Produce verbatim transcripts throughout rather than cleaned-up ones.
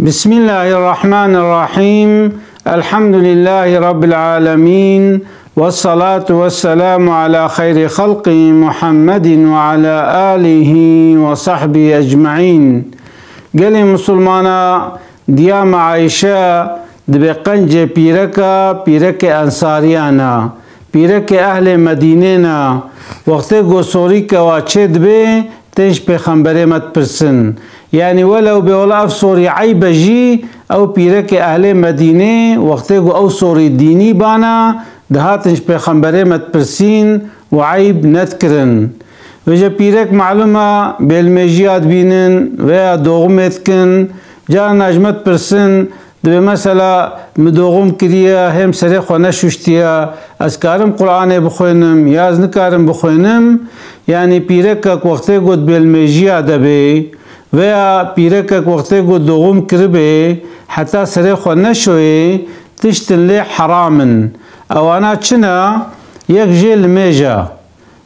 Bismillahirrahmanirrahim. Elhamdülillahi Rabbil alemin. Vessalatu vesselamu ala hayri halqi Muhammedin ve ala alihi ve sahbihi ecmaîn. Gelê Musulmana, diya me Ayşe dibe qencê pîreka, pîrekê Ensariyan e, pîrekê ehlê Medînê ne. Wextê ku sorî kewa çê dibe, tên ji Pêxemberê me dipirsin. Yanî welew bê wela ev sorî eyb e jî, ew pîrekê ehlê Medînê, wextê ku ew sorî dînî bana, dihatin ji Pêxemberê me dipirsîn û eyb nedikirin. Vêce pîrek malûm e, bêlmêjiya dibînin veya doxumê dikin, carna ji me dipirsin, dibê mesela min doxum kiriye, hêm serê xwe neşuştiye, ez karim Qur'anê bixwênim ya ez nikarim bixwênim? Yanî pîrekek wextê ku di bêlmêjiya de bê veya pîrekek wextê ku doxum kiribê, heta serê xwe neşoyê, tiştin lê heram in. Ewana çi ne? Yek jê limêj e.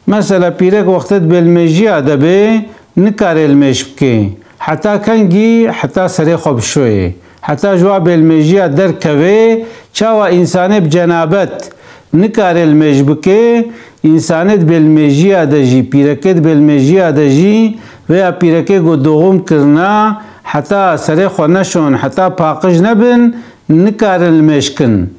Mesela pîrek wextê di bêlmêjiya de bê, nikare limêj bike. Heta kengî, heta serê xwe bişoyê. Heta ji wa bêlmêjiya derkevê, çawa însanê bi cenabet nikare limêj bike, însanê di bêlmêjiya de jî, pîrekê di bêlmêjiya de jî, veya pîrekê ku doxum kirina, heta serê xwe neşon, heta paqij nebin, nikarin limêj kin.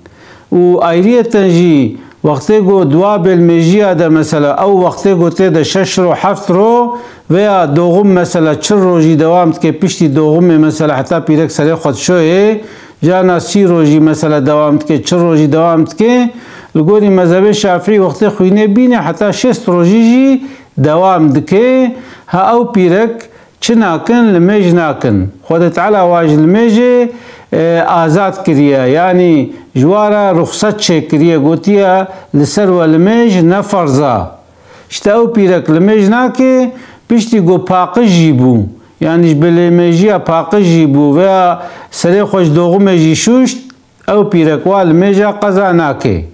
Û ayriyeten jî wextê ku di wa bêlmêjiya de, mesela ew wextê ku tê de şeş ro, heft ro veya doxum mesela çil rojî dewam dike, piştî doxumê mesela heta pîrek serê xwe dişoyê, carna sî rojî mesela dewam dike, çil rojî dewam dike. Li gorî mezhebê Şafîî wextê xwînê bîne heta şêst rojî jî dewam dike. Ha ew pîrek çi nakin? Limêj nakin. Xwedê Teala wa ji limêjê, e, azad kiriye. Yanî ji wa re ruxset çêkiriye, gotiye, li ser we limêj ne ferz e. Îşte ew pîrek limêj nake, piştî ku paqij jî bû. Yanî ji bêlmêjiya paqij jî bû veya serê xwe ji doxumê jî şûşt, ew pîrek wa limêja qeza nake.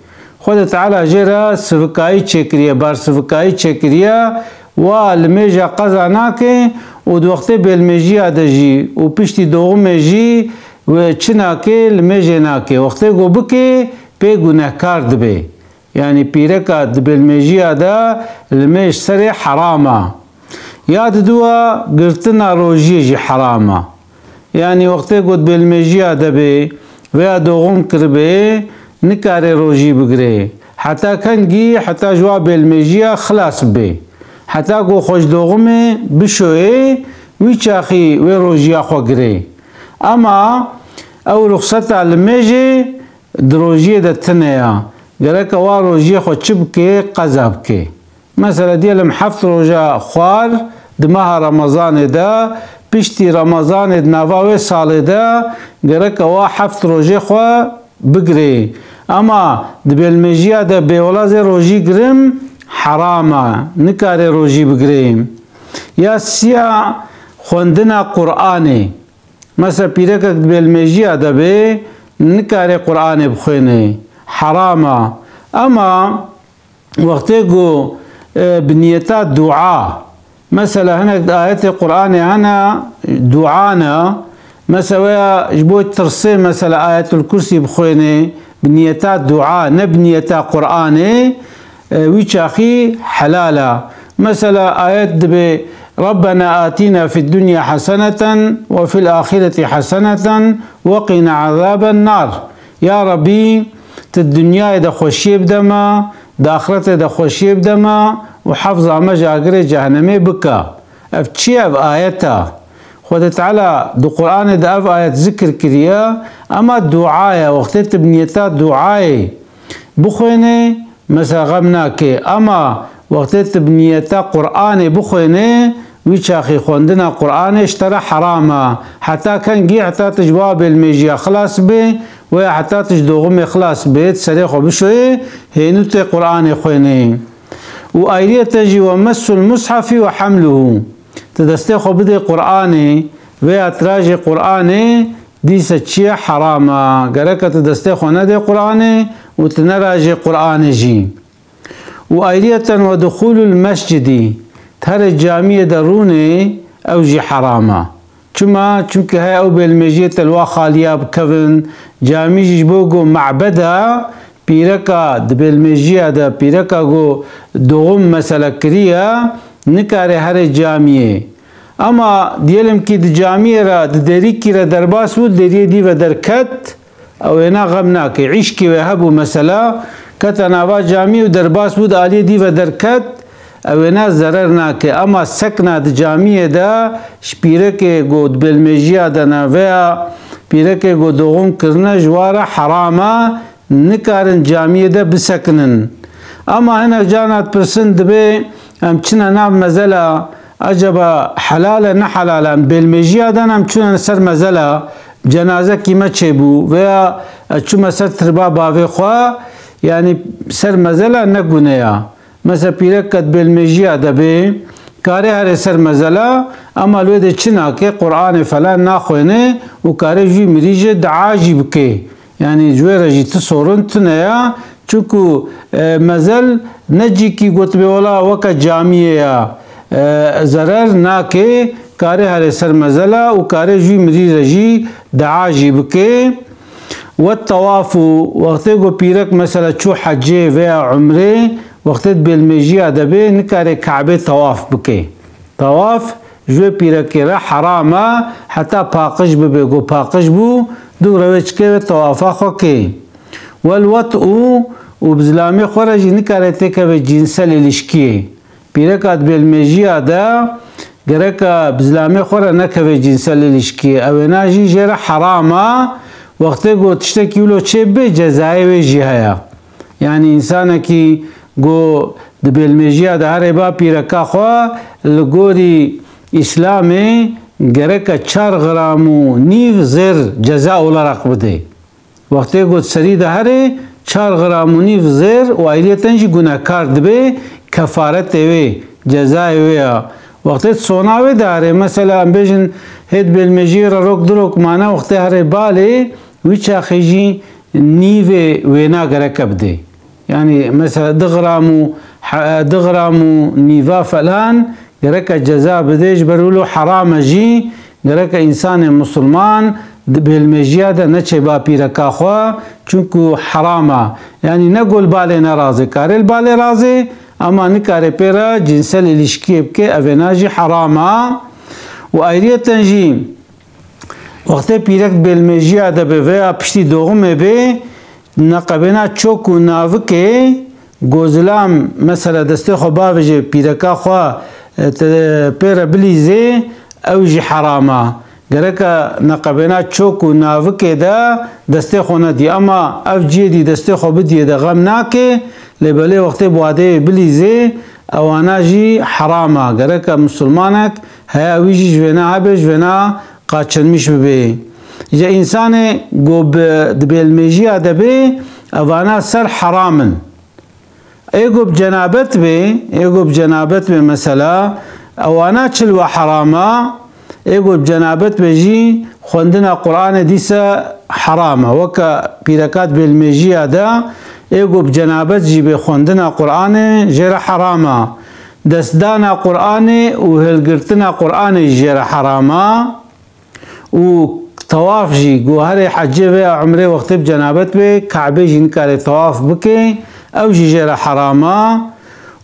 Xwedê Teala jê re sivikayî çêkiriye, barsivikayî çêkiriye, wa limêja qeza nake û di wextê bêlmêjiya de jî û piştî doxumê jî wê çi nake, limêjê nake. Wextê ku bike, pê gunehkar dibe. Yanî pîreka di bêlmêjiya de limêj serê heram e. Ya diduwa girtina rojiyê jî heram e. Yanî wextê ku di bêlmêjiya de bê veya doxum kiribê, nikare rojî bigirê. Heta kengî, heta ji wa bêlmêjiya xilas bibê. Heta ku xwe ji doxumê bişoyê, wî çaxî wê rojiya xwe girê. Ema ew ruxseta limêjê di rojiyê de tune ya. Gereke wa rojiyê xwe çi bike, qeza bike. Mesela diyelim heft roja xwar di meha Remezanê de, piştî Remezanê di nava wê salê de gereke wa heft rojê xwe bigirê. Ema di bêlmêjiya de bêwela zê rojî girim heram e, nikarê rojî bigirê. Ya siya xwendina Qur'anê. Mesela pîrekek di bêlmêjiya de bê, nikarê Qur'anê bixwêne. Heram e. Ema wextê ku, e, bi niyeta dua, mesela hinek di ayetê Qur'anê hene, dua ne, mesela weya ji bo tirsê mesela Ayetul Kursî bixwêne, bi niyeta dua, ne bi niyeta Qur'anê, e, wî çaxî helal e. Mesela ayet dibe, "Rabbena atina fid dunya haseneten ve fil ahireti haseneten ve qina azaben nar." Ya Rabbî, tu di dinyayê de xweşiyê bide me, di axiretê de xweşiyê bide me û hefza me ji agirê cehenemê bike. Ev çi ye ev ayet e? Xwedê Teala di Qur'anê de ev ayet zikir kiriye, ema dua ye. Wextê tu bi niyeta duayê bixwênê, mesela xem nake. Ema wextê tu bi niyeta Qur'anê bixwênê, wî çaxî xwendina Qur'anê ji te re heram e. Heta kengî, heta tu ji wa bêlmêjiya xilas bê, weya heta tu ji doxumê xilas bê, tu serê xwe bişoyê, hênû tê Qur'anê xwênê. Û ayriyeten jî "ve messul mushafi ve hamluhu." Tu destê xwe bidê Qur'anê veya tu rajê Qur'anê, dîse çi ye? Heram e. Gereke tu destê xwe nedê Qur'anê û tu nerajê Qur'anê jî. Û ayriyeten "ve duxulul mescidi", tu herê camiyê de rûnê, ew jî heram e. Çima? Çimkî heye ew bêlmêjiyê te li wa xaliya bikevin, camî jî ji bo ku mebeda pîreka di bêlmêjiya de, pîreka ku doğum mesela kiriye, nikare here camiyê. Ama diyelim ki di camiyê re, di derîkî re derbas bû, deriyê dî ve derket, ew wêna xem nake. Îşkî wê hebû mesela, kete nava camî û derbas bû, di aliyê dî ve derket, ew wêna zerer nake. Ama sekna di camiyê de ji pîrekê ku di bêlmêjiya de ne veya pîrekê ku doğum kirine ji wa re heram e, nikarin camiyê de bisekinin. Ama hinek carna dipirsin, dibê em çine nav mezela, acaba helal e, ne helal e? Em bêlmêjiya de ne, em çûne ser mezela, cenazekî me çêbû veya ez çûme ser tirba bavê xwe, yanî ser mezela ne gune ya. Mesela pîrek ke di bêlmêjiya de bê, kare here ser mezela, ama li wê de çi nake, Qur'anê falan naxwêne û kare jû mirî jî dua jî bike. Yanî ji wê re jî ti sorin tune ya. Çunku, e, mezel ne cîkî gotibê wela weke camiyê ya, e, zerer nake, kare here ser mezela û kare jû mirî re jî dua jî bike. Ve tawaf û wextê ku pîrek mesela çû hecê veya umrê, wextê di bêlmêjiya de bê, nikare Kabê tawaf bike. Tawaf ji wê pîrekê re heram e, heta paqij bibe, ku paqij bû, dû rewê çike ve tawafa xwe ke. Wel wet û, û bi zilamê xwe re jî nikare têkeve cînsel ilişkiyê. Pîreka di bêlmêjiya de gereka bi zilamê xwe re nekeve cînsel ilişkiyê. Ew wêna jî jê re heram e. Wextê ku tiştekî wilo çê bibe, cezayê wê jî heye. Yanî însanekî ku di bêlmêjiya de here ba pîreka xwe, li gorî Îslamê gereke çar gram û nîv zêr ceza olarak bide. Wextê ku di serî de here çar gram û nîv zêr û ayriyeten jî gunehkar dibe, kefaretê wê, cezayê wê ya. Wextê di sona wê de here, mesela em bêjin hê di bêlmêjiyê re rok du rok mane, wextê here balê, wî çaxê jî nîvê wêna gereke bide. Yanî mesela du gram û he-, du gram û nîva falan gereke ceza bide, ji ber wilo heram e jî, gereke însanê misilman di bêlmêjiya de neçe ba pîreka xwe, çunku heram e. Yanî ne ku li balê nerazê, kare li balê razê, ama nikare pê re cînsel ilişkiyê bike, ev wêna jî heram e. Û ayriyeten jî wextê pîrek di bêlmêjiya de be veya piştî doğumê bê, neqebêna çok û navikê, ku zilam mesela destê xwe bavêje pîreka xwe, e, te, pê re bilîzê, ew jî heram e. Gereke neqebêna çok û navikê de destê xwe nedî. Ema ev cihê dî destê xwe bidiyê de xem nake, lê belê wextê bi wadeyê bilîzê, ewana jî heram e. Gereke misilmanek heye wî jî ji vêna hebe, ji vêna qaçilmiş bibe. Ji însanê ku bi, di bêlmêjiya de bê, evana ser heram in. Ê ku bi cenabet bê, ê ku bi cenabet bê mesela, ewana çi li we heram e? Ê ku bi cenabet bê jî xwendina Qur'anê dîsa heram e. Weke pîreka di bêlmêjiya de, ê ku bi cenabet jî bê xwendina Qur'anê jê re heram e. Destdana Qur'anê û hilgirtina Qur'anê jî jê re heram e. Û tewaf jî, ku herê hecê veya umrê wextê bi cenabet bê, Kabê jî nikare tewaf bike, ew jî jê re heram e.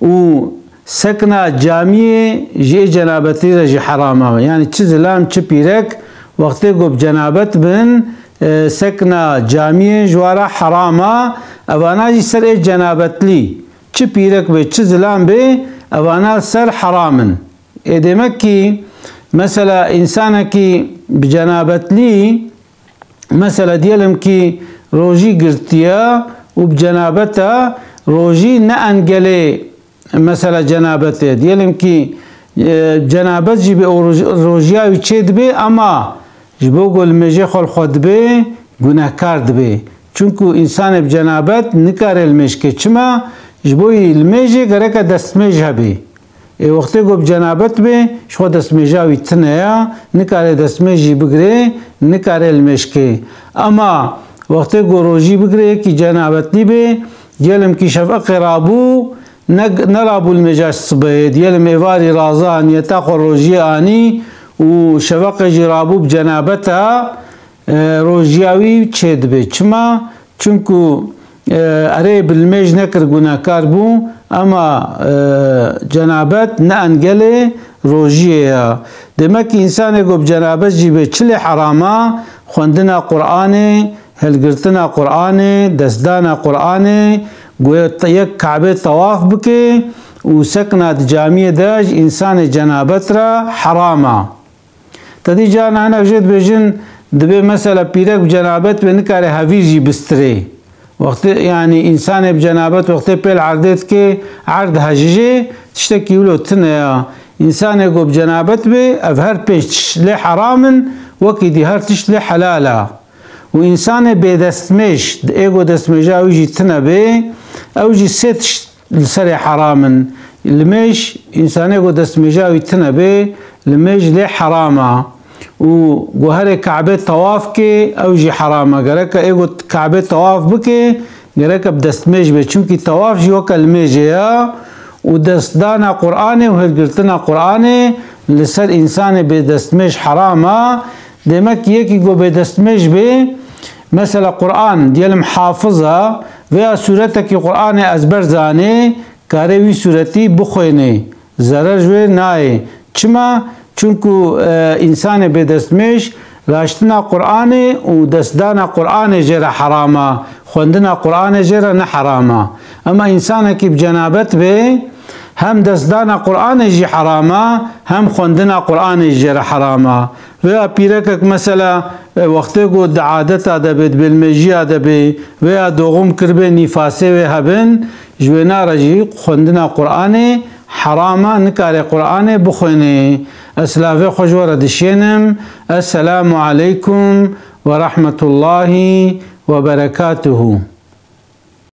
Û sekna camiyê ji ê cenabetî re jî heram e. Yanî çi zilam, çi pîrek, wextê ku bi cenabet bin, e, sekna camiyê ji wa re heram e. Evana jî ser ê cenabetlî, çi pîrek bê, çi zilam bê, evana ser heram in. Ê demek ki, mesela, însanekî bi cenabetlî, mesela, diyelim ki, rojî girtiye û bi cenabet e, rojî ne engelê, mesela, cenabetê. Diyelim ki, e, cenabet jî bi o roj-, rojiya wî çê dibe, ama ji bo ku limêjê xwe li xwe dibe, gunehkar dibe. Çunku însanê bi cenabet nikare limêj ke. Çima? Ji bo yî limêjê gereke destmêj hebe. Ê wextê ku bi cenabet be, ji xwe destmêja wî tune ya, nikare destmêj jî bigire, nikare limêj ke. Ema wextê ku rojî bigire, yekî cenabetlî be, diyelim ki şefeqê rabû, ne, nerabû limêja sibehê, diyelim êvarî raza, niyeta xwe rojiyê anî û şeveqê jî rabû bi cenabeta, e, rojiya wî çêdibe. Çima? Çunku, e, erê bi limêj nekir gunehkar bû, ema, e, cenabet ne engelê rojiyê ya. Demek ki însanê ku bi cenabet jî bê çi lê herama? Xwendina Qur'anê, hilgirtina Qur'anê, destdana Qur'anê, ku yek Kabê tawaf bike û sekna di camiyê de ji însanê cenabet re herama. Te dî carna hinek jê dibêjin, dibê mesela pîrek bi cenabet be nikare hevîr jî bistirê. Wextê, yanî însanê bi cenabet wextê pêl erdê dike, erd hejijê, tiştekî wilo tune ya. Însanê ku bi cenabet be, ev her pênc tişt lê heram in, wekî dî her tişt lê helal a. Û însanê bêdestmêj, di ê ku destmêja wî jî tune be, ew jî sê tişt li serê heram in. Limêj, însanê ku destmêja wî tune be, limêj lê heram a. Û guherê Kabê tawaf ke, ew jî heram a. Gereke ê ku Kabê tawaf bike, gereke bi destmêj be. Çimkî tawaf jî weke limêjê ya. Û destdana Qur'anê û hilgirtina Qur'anê li ser însanê bêdestmêj heram a. Demek ki yekî ku bêdestmêj be, mesela Qur'an, diyelim hafiz a, veya sûretekî Qur'anê ezber zanê, kare wî sûretî bixwêne. Zerer ji wê nayê. Çima? Çunku, e, însanê bêdestmêj raştina Qur'anê û destdana Qur'anê jê re heram a. Xwendina Qur'anê jê re ne heram a. Ema însanekî bi cenabet be, hem destdana Qur'anê jî heram a, hem xwendina Qur'anê jê re heram a. Veya pîrekek mesela, e, wextê ku di adeta de be, di bêlmêjiya de be, veya doğum kiribe nîfasê wê hebin, ji wêna re jî xwendina Qur'anê heram a, nikare Qur'anê bixwêne. Ez silavê xwe ji we re dişênim. Esselamu aleykum ve rahmetullahi ve berekatuhu.